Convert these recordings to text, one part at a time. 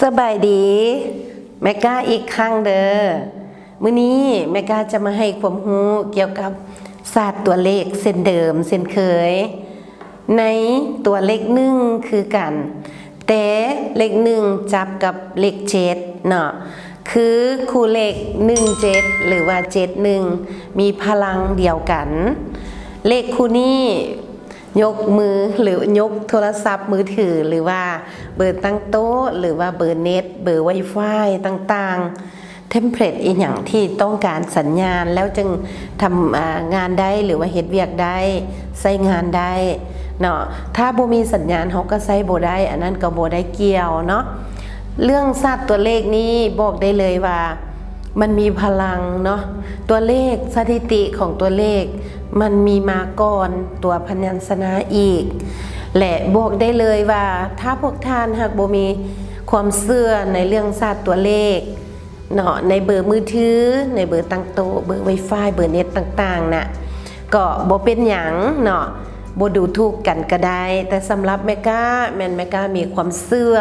ສະບາຍດີ ແມ່ກ້າອີກຄັ້ງເດີ. ມື້ນີ້ແມ່ກ້າຈະມາໃຫ້ຄວາມຮູ້ກ່ຽວກັບສາດຕົວເລກເຊັ່ນເດີມເຊັ່ນເຄີຍ. ໃນຕົວເລກໜຶ່ງຄືກັນ, ແຕ່ເລກໜຶ່ງຈັບກັບເລກເຈັດເນາະ, ຄືຄູ່ເລກໜຶ່ງເຈັດ ຫຼືວ່າເຈັດໜຶ່ງ ມີພະລັງດຽວກັນ. ເລກຄູ່ນີ້ ຍົກມື ຫຼື ຍົກໂທລະສັບມືຖື ຫຼືວ່າເບີຕັ້ງໂຕະ ຫຼືວ່າເບີເນັດ ເບີໄວຟາຍຕ່າງໆ ເທັມເພລດອີ່ຫຍັງທີ່ຕ້ອງການສັນຍານ ແລ້ວຈຶ່ງທຳ ອາ ງານໄດ້ ຫຼືວ່າເຮັດວຽກໄດ້ ໃຊ້ງານໄດ້ເນາະ. ຖ້າບໍ່ມີສັນຍານ ເຮົາກໍໃຊ້ບໍ່ໄດ້, ອັນນັ້ນກໍບໍ່ໄດ້ກ່ຽວເນາະ. ເລື່ອງສາດຕົວເລກນີ້ບອກໄດ້ເລີຍວ່າ ມັນມີພະລັງເນາະ, ຕົວເລກ ສະຖິຕິຂອງຕົວເລກ ມັນມີມາກ່ອນຕົວພະຍັນຊະນະອີກ ແລະ ບອກໄດ້ເລີຍວ່າ ຖ້າພວກທ່ານຫາກບໍ່ມີຄວາມເຊື່ອໃນເລື່ອງສາດຕົວເລກເນາະ, ໃນເບີມືຖື, ໃນເບີຕັ້ງໂຕະ, ເບີໄວຟາຍ, ເບີເນັດຕ່າງໆນະ, ກໍບໍ່ເປັນຫຍັງເນາະ, ບໍ່ດູຖູກກັນກໍໄດ້. ແຕ່ສຳລັບແມ່ກ້າ ແມ່ນແມ່ກ້າມີຄວາມເຊື່ອ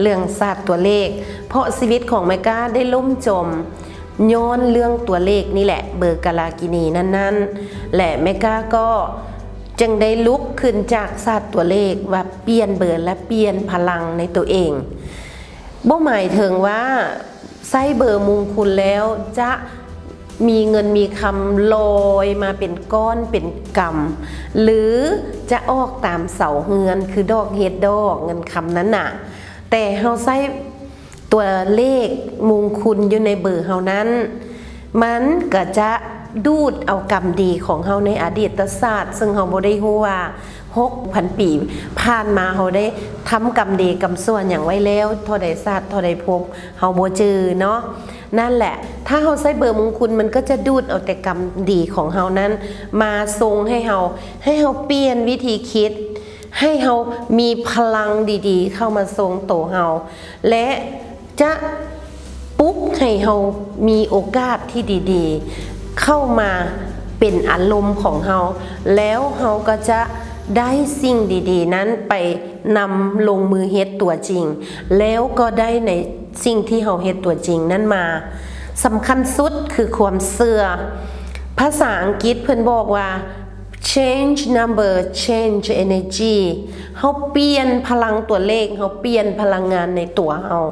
ເລື່ອງສາດຕົວເລກ, ເພາະຊີວິດຂອງແມ່ກ້າໄດ້ລົ້ມຈົມຍ້ອນເລື່ອງຕົວເລກນີ້ແຫຼະ, ເບີກາລາກິນີນັ້ນໆ ແລະ ແມ່ກ້າກໍຈຶ່ງໄດ້ລຸກຂຶ້ນຈາກສາດຕົວເລກ ວ່າປ່ຽນເບີ ແລະ ປ່ຽນພະລັງໃນຕົວເອງ. ບໍ່ໝາຍເຖິງວ່າໃຊ້ເບີມຸງຄຸນແລ້ວຈະມີເງິນມີຄຳຫຼອຍມາເປັນກ້ອນເປັນກຳ ຫຼື ຈະອອກຕາມເສົາເຮືອນ ຄືດອກເຫັດດອກເງິນຄຳນັ້ນນະ, ແຕ່ເຮົາໃຊ້ຕົວເລກມຸງຄຸນຢູ່ໃນເບີເຮົານັ້ນ ມັນກໍຈະດູດເອົາກຳດີຂອງເຮົາໃນອະດີດຕະຊາດ ເຊິ່ງເຮົາບໍ່ໄດ້ຮູ້ວ່າ ຫົກພັນປີຜ່ານມາ ເຮົາໄດ້ທຳກຳດີກຳຊົ່ວຫຍັງໄວ້ແລ້ວ ເທົ່າໃດຊາດເທົ່າໃດພົບ ເຮົາບໍ່ຈື່ເນາະ. ນັ້ນແຫຼະ ຖ້າເຮົາໃຊ້ເບີມຸງຄຸນ ມັນກໍຈະດູດເອົາແຕ່ກຳດີຂອງເຮົານັ້ນມາສົ່ງໃຫ້ເຮົາ, ໃຫ້ເຮົາປ່ຽນວິທີຄິດ, ໃຫ້ເຮົາມີພະລັງດີໆເຂົ້າມາສົ່ງໂຕເຮົາ ແລະ ຈະປຸກໃຫ້ເຮົາມີໂອກາດທີ່ດີໆເຂົ້າມາເປັນອາລົມຂອງເຮົາ, ແລ້ວເຮົາກໍຈະໄດ້ສິ່ງດີໆນັ້ນໄປນຳລົງມືເຮັດຕົວຈິງ, ແລ້ວກໍໄດ້ໃນສິ່ງທີ່ເຮົາເຮັດຕົວຈິງນັ້ນມາ. ສຳຄັນສຸດຄືຄວາມເຊື່ອ. ພາສາອັງກິດເພິ່ນບອກວ່າ change number, change energy. ເຮົາປ່ຽນພະລັງຕົວເລກ, ເຮົາປ່ຽນພະລັງງານໃນຕົວເຮົາ.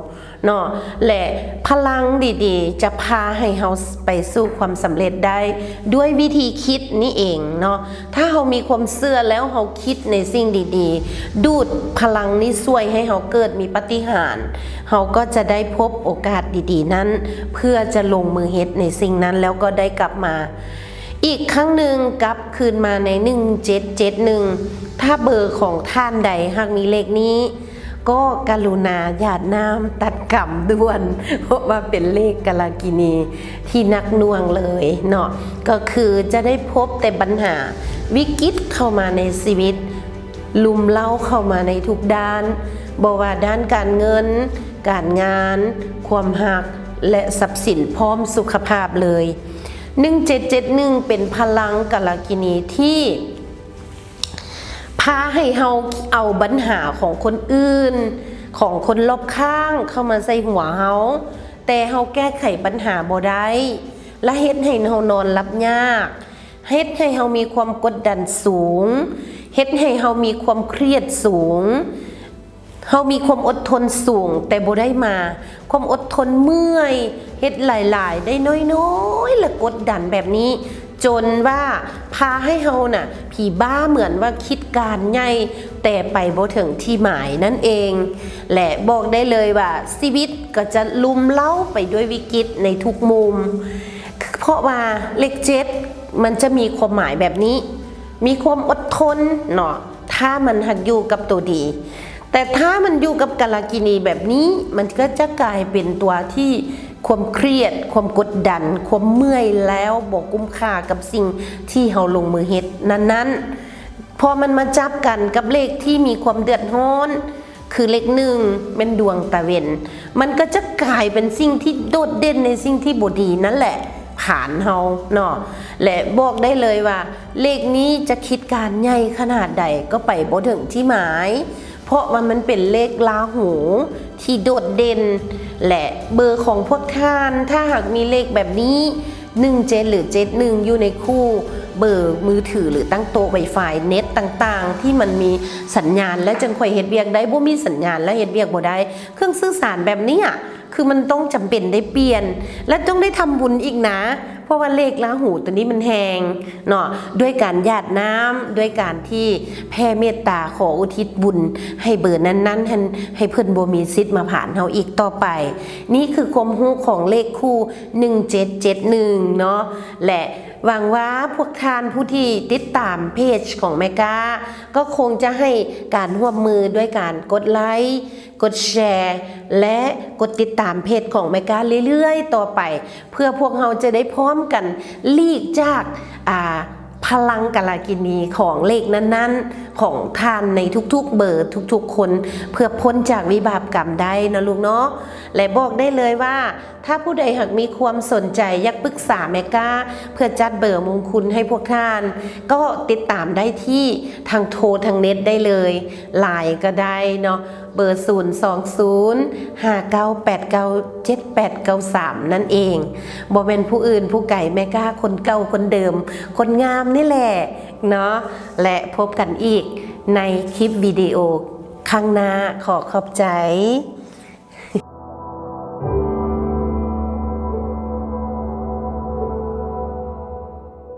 ເນາະ ແລະ ພະລັງດີໆຈະພາໃຫ້ເຮົາໄປສູ່ຄວາມສຳເລັດໄດ້ດ້ວຍວິທີຄິດນີ້ເອງເນາະ. ຖ້າເຮົາມີຄວາມເຊື່ອແລ້ວເຮົາຄິດໃນສິ່ງດີໆ, ດູດພະລັງນີ້ຊ່ວຍໃຫ້ເຮົາເກີດມີປາຕິຫານ, ເຮົາກໍຈະໄດ້ພົບໂອກາດດີໆນັ້ນ ເພື່ອຈະລົງມືເຮັດໃນສິ່ງນັ້ນ ແລ້ວກໍໄດ້ກັບມາ ອີກຄັ້ງໜຶ່ງກັບຄືນມາໃນໜຶ່ງເຈັດເຈັດໜຶ່ງ. ຖ້າເບີຂອງທ່ານໃດຫາກມີເລກນີ້ ກໍກະລຸນາຢາດນ້ຳຕັດກຳດ່ວນ, ເພາະວ່າເປັນເລກກາລະກິນີທີ່ໜັກໜ່ວງເລີຍເນາະ, ກໍຄືຈະໄດ້ພົບແຕ່ບັນຫາວິກິດເຂົ້າມາໃນຊີວິດ, ລຸມເລົ້າເຂົ້າມາໃນທຸກດ້ານ, ບໍ່ວ່າດ້ານການເງິນ, ການງານ, ຄວາມຮັກ ແລະ ຊັບສິນ ພ້ອມສຸຂະພາບເລີຍ. ໜຶ່ງເຈັດເຈັດໜຶ່ງ ເປັນພະລັງກາລະກິນີທີ່ພາໃຫ້ເຮົາເອົາບັນຫາຂອງຄົນອື່ນ, ຂອງຄົນລອບຂ້າງເຂົ້າມາໃສ່ຫົວເຮົາ, ແຕ່ເຮົາແກ້ໄຂບັນຫາບໍ່ໄດ້ ແລະ ເຮັດໃຫ້ເຮົານອນຫຼັບຍາກ, ເຮັດໃຫ້ເຮົາມີຄວາມກົດດັນສູງ, ເຮັດໃຫ້ເຮົາມີຄວາມຄຽດສູງ. ເຮົາມີຄວາມອົດທົນສູງ ແຕ່ບໍ່ໄດ້ມາ, ຄວາມອົດທົນເມື່ອຍ, ເຮັດຫຼາຍໆ ໄດ້ນ້ອຍໆ ແລະ ກົດດັນແບບນີ້ ຈົນວ່າພາໃຫ້ເຮົານະຜີບ້າ ເໝືອນວ່າຄິດການໃຫຍ່ ແຕ່ໄປບໍ່ເຖິງທີ່ໝາຍນັ້ນເອງ. ແລະ ບອກໄດ້ເລີຍວ່າຊີວິດກໍຈະລຸມເລົ້າໄປດ້ວຍວິກິດໃນທຸກມຸມ, ເພາະວ່າເລກເຈັດມັນຈະມີຄວາມໝາຍແບບນີ້, ມີຄວາມອົດທົນເນາະ ຖ້າມັນຫາກຢູ່ກັບໂຕດີ. ແຕ່ຖ້າມັນຢູ່ກັບກາລະກິນີແບບນີ້ ມັນກໍຈະກາຍເປັນຕົວທີ່ຄວາມຄຽດ, ຄວາມກົດດັນ, ຄວາມເມື່ອຍ ແລ້ວບໍ່ກຸ້ມຄ່າກັບສິ່ງທີ່ເຮົາລົງມືເຮັດນັ້ນໆ. ພໍມັນມາຈັບກັນກັບເລກທີ່ມີຄວາມເດືອດຮ້ອນ ຄືເລກໜຶ່ງ ແມ່ນດວງຕາເວັນ, ມັນກໍຈະກາຍເປັນສິ່ງທີ່ໂດດເດັ່ນໃນສິ່ງທີ່ບໍ່ດີນັ້ນແຫຼະ ຜານເຮົາເນາະ. ແລະ ບອກໄດ້ເລີຍວ່າ ເລກນີ້ຈະຄິດການໃຫຍ່ຂະໜາດໃດກໍໄປບໍ່ເຖິງທີ່ໝາຍ, ເພ ເພາະວ່າມັນເປັນເລກລາຫູທີ່ໂດດເດັ່ນ ແລະ ເບີຂອງພວກທ່ານ ຖ້າຫາກມີເລກແບບນີ້ ໜຶ່ງເຈັດ ຫຼື ເຈັດໜຶ່ງ ຢູ່ໃນຄູ່ເບີມືຖື ຫຼື ຕັ້ງໂຕະ Wi-Fi ເນັດຕ່າງໆ ທີ່ມັນມີສັນຍານ ແລ້ວຈຶ່ງຄ່ອຍເຮັດວຽກໄດ້. ບໍ່ມີສັນຍານແລ້ວເຮັດວຽກບໍ່ໄດ້. ເຄື່ອງສື່ສານແບບເນີ້ຍ ຄືມັນຕ້ອງຈຳເປັນໄດ້ປ່ຽນ ແລະ ຕ້ອງໄດ້ທຳບຸນອີກນະ ເພາະວ່າເລກລາຫູໂຕນີ້ມັນແຮງເນາະ ດ້ວຍການຫຍາດນ້ຳ ດ້ວຍການທີ່ແຜ່ເມດຕາຂໍອຸທິດບຸນໃຫ້ເບີນັ້ນໆ ໃຫ້ ໃຫ້ເພິ່ນບໍ່ມີສິດມາຜ່ານເຮົາອີກຕໍ່ໄປ. ນີ້ຄືຄວາມຮູ້ຂອງເລກຄູ່ ໜຶ່ງເຈັດເຈັດໜຶ່ງ ເນາະ ແລະ ຫວັງວ່າພວກທ່ານຜູ້ທີ່ຕິດຕາມເພຈຂອງແມ່ກ້າ ກໍຄົງຈະໃຫ້ການຮ່ວມມືດ້ວຍການກົດໄລ ກົດແຊ ແລະ ກົດຕິດຕາມເພຈຂອງແມ່ກ້າເລື້ອຍໆຕໍ່ໄປ ເພື່ອພວກເຮົາຈະໄດ້ພ້ອມກັນຫຼີກຈາກ ອ່າ ພະລັງກາລາກິນີຂອງເລກນັ້ນໆ ຂອງທ່ານໃນທຸກໆເບີ ທຸກໆຄົນ ເພື່ອພົ້ນຈາກວິບາບກຳໄດ້ເນາະລູກເນາະ. ແລະ ບອກໄດ້ເລີຍວ່າ ຖ້າຜູ້ໃດຫາກມີຄວາມສົນໃຈ ຢາກປຶກສາແມ່ກ້າ ເພື່ອຈັດເບີມຸງຄຸນໃຫ້ພວກທ່ານ ກໍຕິດຕາມໄດ້ທີ່ທາງໂທທາງເນັດໄດ້ເລີຍ ລາຍກໍໄດ້ເນາະ ເບີ ສູນສອງສູນ ຫ້າເກົ້າແປດເກົ້າ ເຈັດແປດເກົ້າສາມ ນັ້ນເອງ. ບໍ່ແມ່ນຜູ້ອື່ນຜູ້ໄກ ແມ່ກ້າຄົນເກົ່າຄົນເດີມ ຄົນງາມນີ້ແຫຼະເນາະ. ແລະ ພົບກັນອີກໃນຄລິບວິດີໂອຄັ້ງໜ້າ. ຂໍຂອບໃຈ.